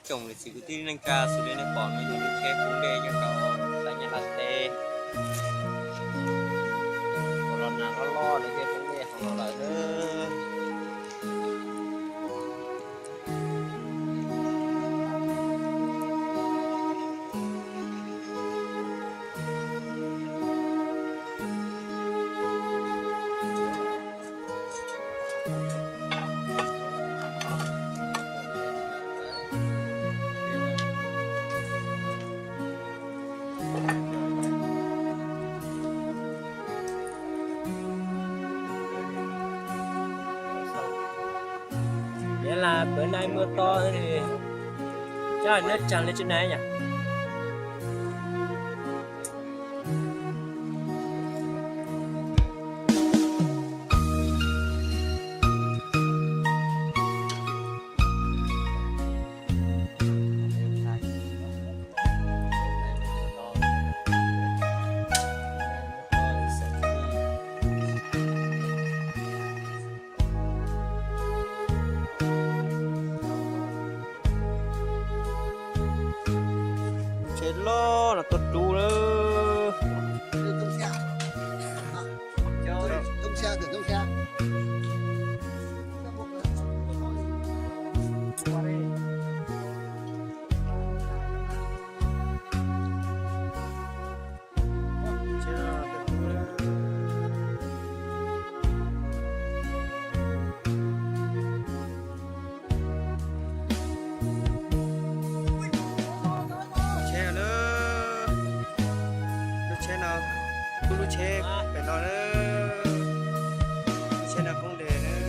Tsoom niam txiv kwv tij neej tsa xws li nej pom no yog lub tsheb poob dej nyob rau sab Nyab Laj teb. Ua los nag loj loj no thiaj poob dej hauv no lawm. Nghĩa là bữa nay mưa to thì chắc là nước tràn lên trên này nhỉ? Tsheb loj no tuaj rub lawm. Tsheb lawm, lub tsheb no, kuj lub tsheb pem no lawm, lub tsheb no poob dej lawm,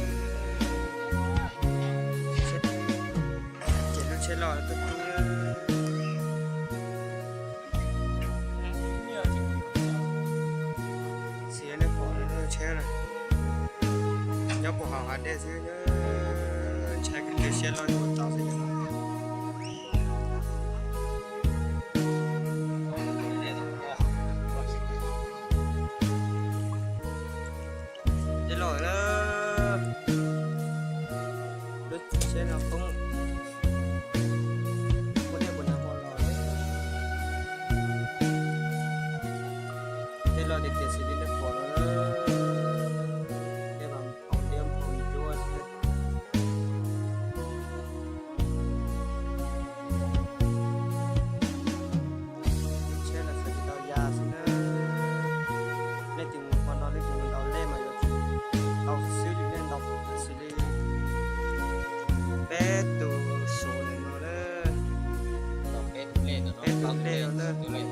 ces lub tsheb loj tuaj rub lawm. Xws li nej pom lub tsheb no nyob puag hauv hav dej xwb, ntshai kwv tw siab loj ua tau xwb. Dej los lawm, lub tsheb no poob, muaj dej puas nag hmo los. Dej los tiag tiag xws li nej pom no, dej mas nphau liab nphau ntsuab xwb. Lub tsheb no txawm tsis tau ya xwb na. Leej twg mus qhov no leej twg mus ntaus lej mas yuav tsum tau xwb li, nej ntaus xws li peb tus suav ntawm no na, peb tus lej no na, ntaus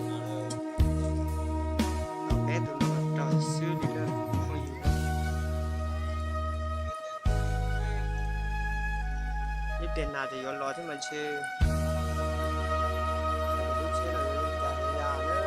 peb tus no rau xwb li na phooj ywg. Ib pliag nag ces yuav los thiab mas ntshe lub tsheb no yuav cas ya na.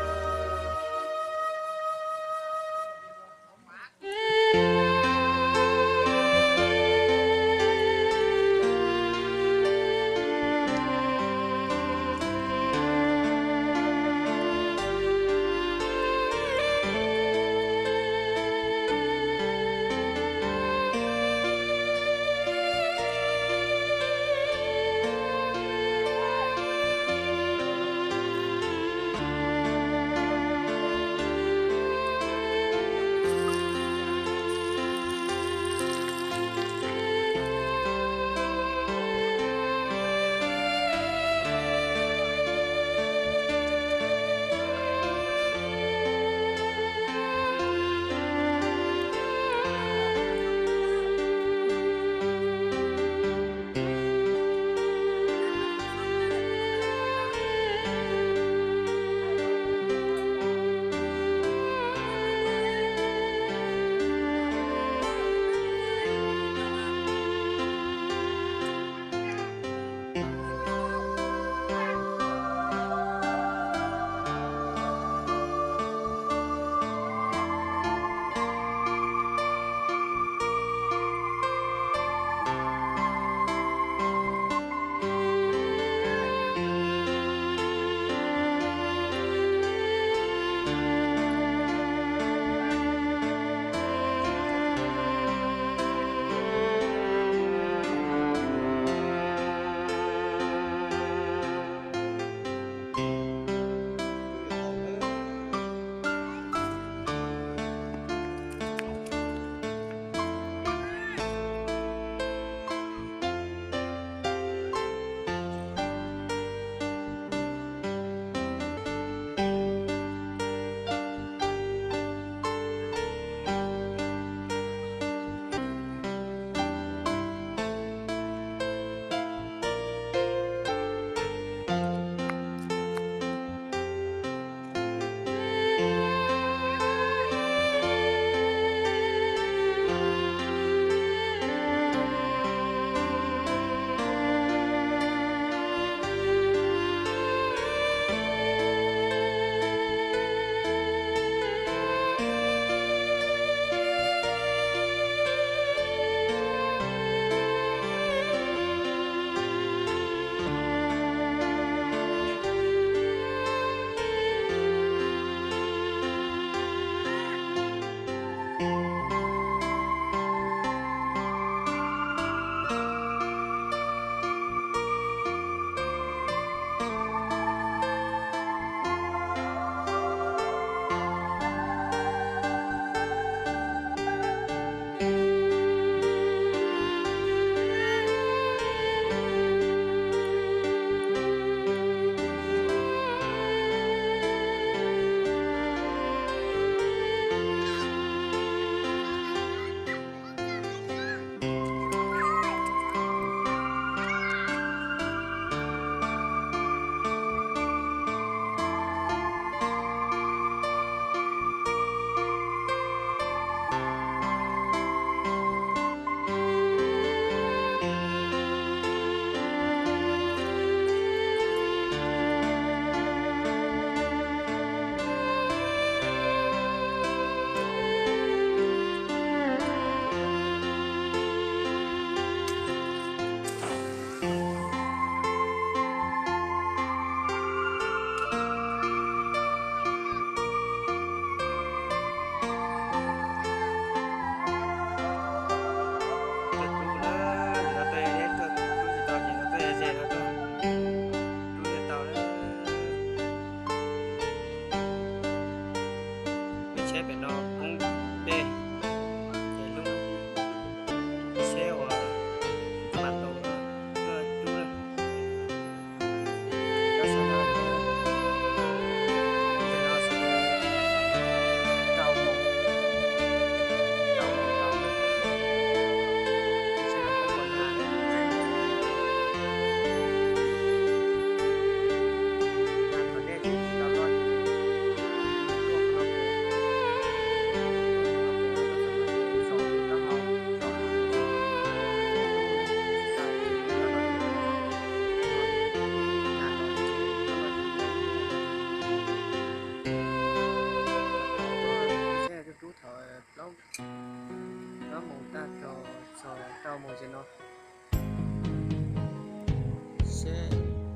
Seb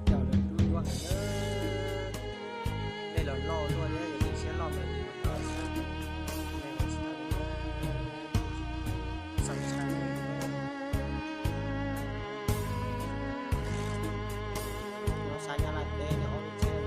cov lawv rub yuav heev na. Dej los loj luaj thiab, yog tias siab loj mas mus tau sab, dej los tsis tau, xav ntshai. Yuav sab Nyab Laj teb no ob lub tsheb.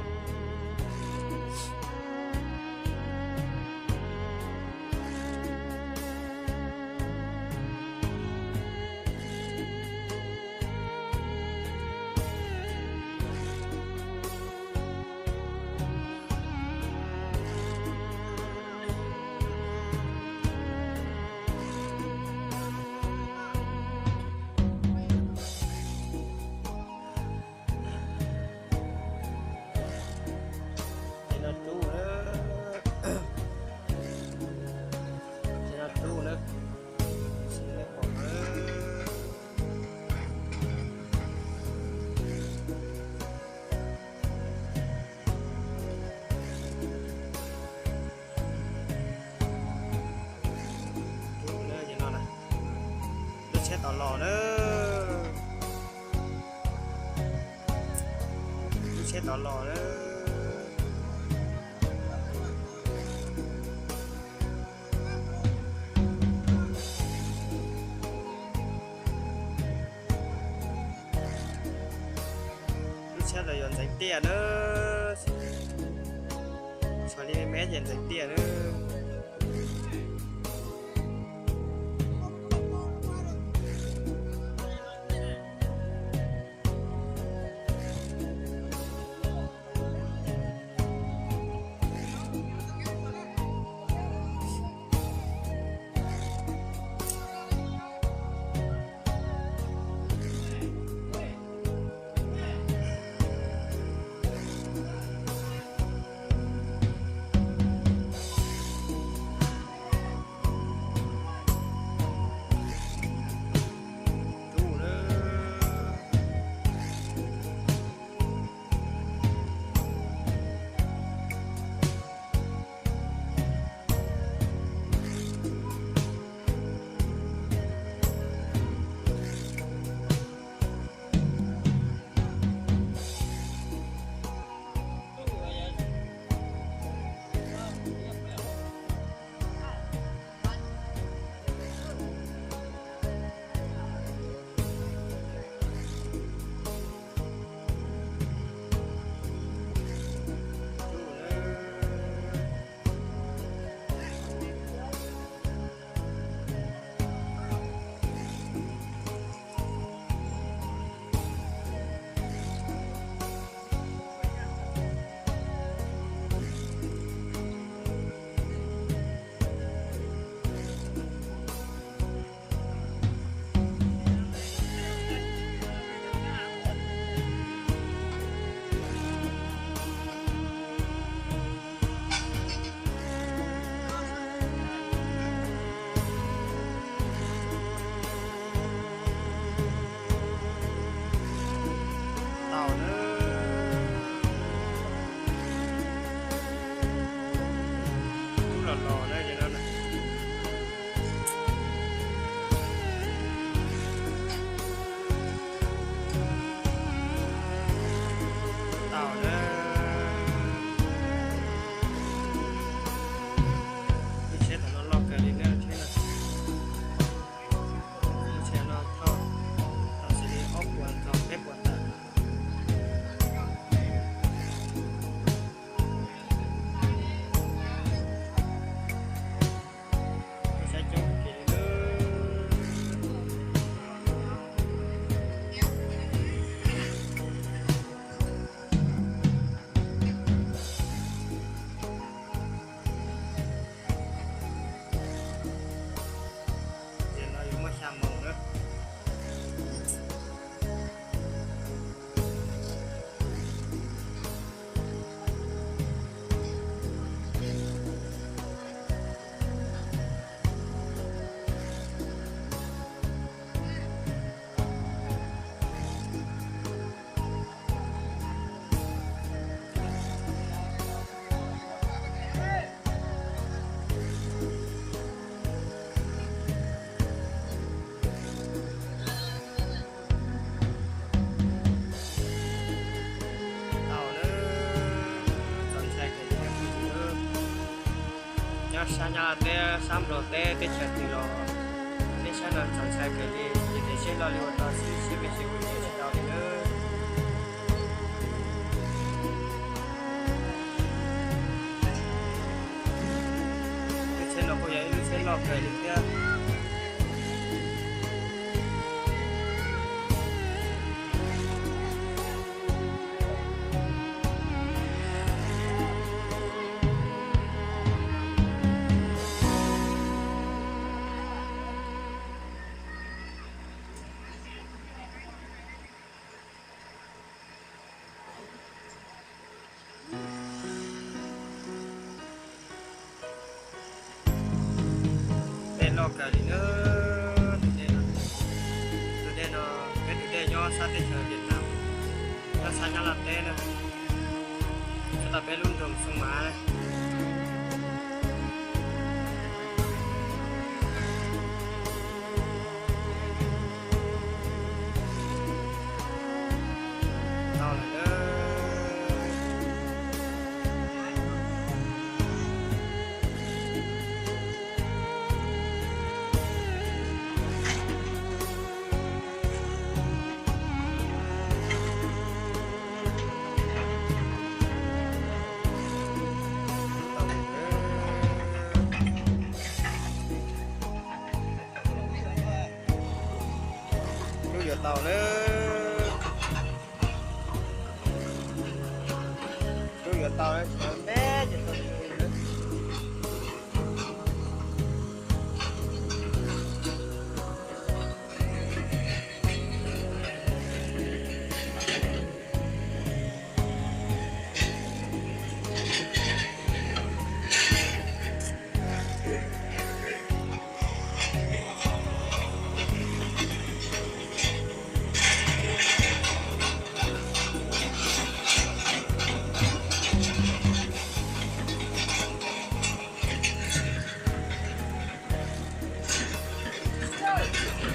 Ces no rub na, ces no rub na, ces no pom na. Rub na, ces no na, lub tsheb tod los na, lub tsheb tod los na. Lub tsheb ntawd yuav ntxeev tiaj na, tshuav li me me ces ntxeev tiaj na. Sab Nyab Laj teb, sab Nplog teb, teb chaws twg los nej saib no txaus ntshai kawg li, ces tias seb loj li ua tau xwb, seb peb seb ua nyiaj tsis tau li nawb. Lub tsheb no kuj yog ib lub tsheb loj kawg li thiab. Dej loj kawg li nawb, tus dej no, tus dej no, peb tus dej nyob sab teb chaws Vietnam, nyob sab Nyab Laj teb na, nyob tau peb lub nroog Xoo Mav na. Tau lawm. Rub yuav tau lawm. Rub yuav tau lawm, sawv peb ces tau.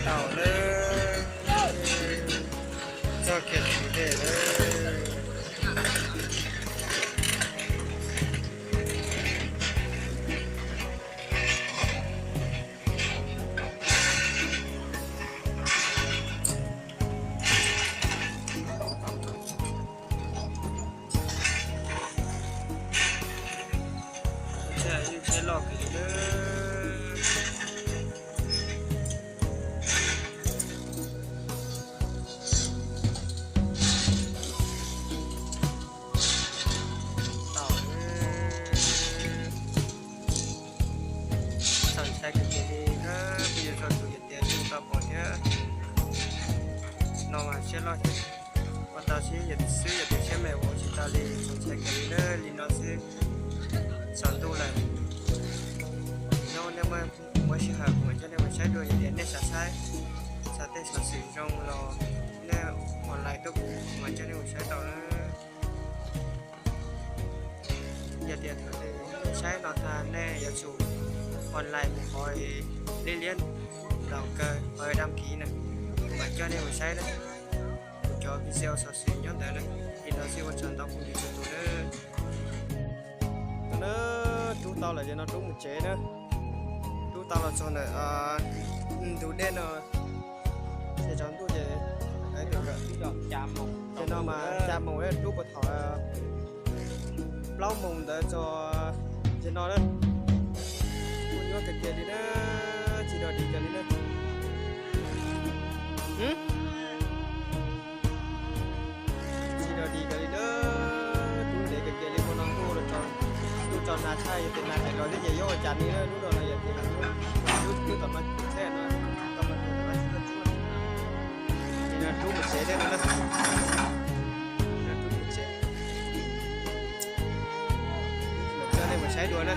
Tau lawm, txog kiag tus dej lawm. Tsheb loj kawg li. Txaus ntshai kawg kiag li na, peb yuav txog tus yam tias yeej tau pom thiab. No mas tsheb loj thiab, ua tau xwb, yog tias tsheb me ua tsis tau li, txaus ntshai kawg li na, li no xwb. Tsaus ntuj lawm, nyob nej muab sij hawm kuv mam coj nej mus saib dua, yog tias nej xav saib, xav tej xov xwm zoo los nej online tuaj kuv mam coj nej mus saib tau na. Yog tias thaum nej saib no tag nej yuav tsum online mus qhov liab liab, los kawg qhov đăng ký na, kuv mam coj nej mus saib na. Kuv cov video xov xwm nyob ntawd na, li no xwb, ua tsaug ntau phooj ywg txhua tus na. No na, rub tau lawm, ces no rub mus tsev na. Rub tau los txog ntawm ntug dej no, ces tsaus ntuj ces, ces no mas xya moos rub puag thaum plaub moos ntawd txog ces no na. Kuj nyuaj kawg kiag li na, tsis dog dig kawg li na. Tsis dog dig kawg li na, rub ntev kawg kiag li, hmo no ntuj tsaus nag tshaj, yog tias nag tawm los thiab ces yuav ua cas ni na, lub no no yog tias lub tom no tsheb no, tom no tsheb no, ces no rub mus tsev thiab no na. Rub mus tsev, coj nej mus saib dua na.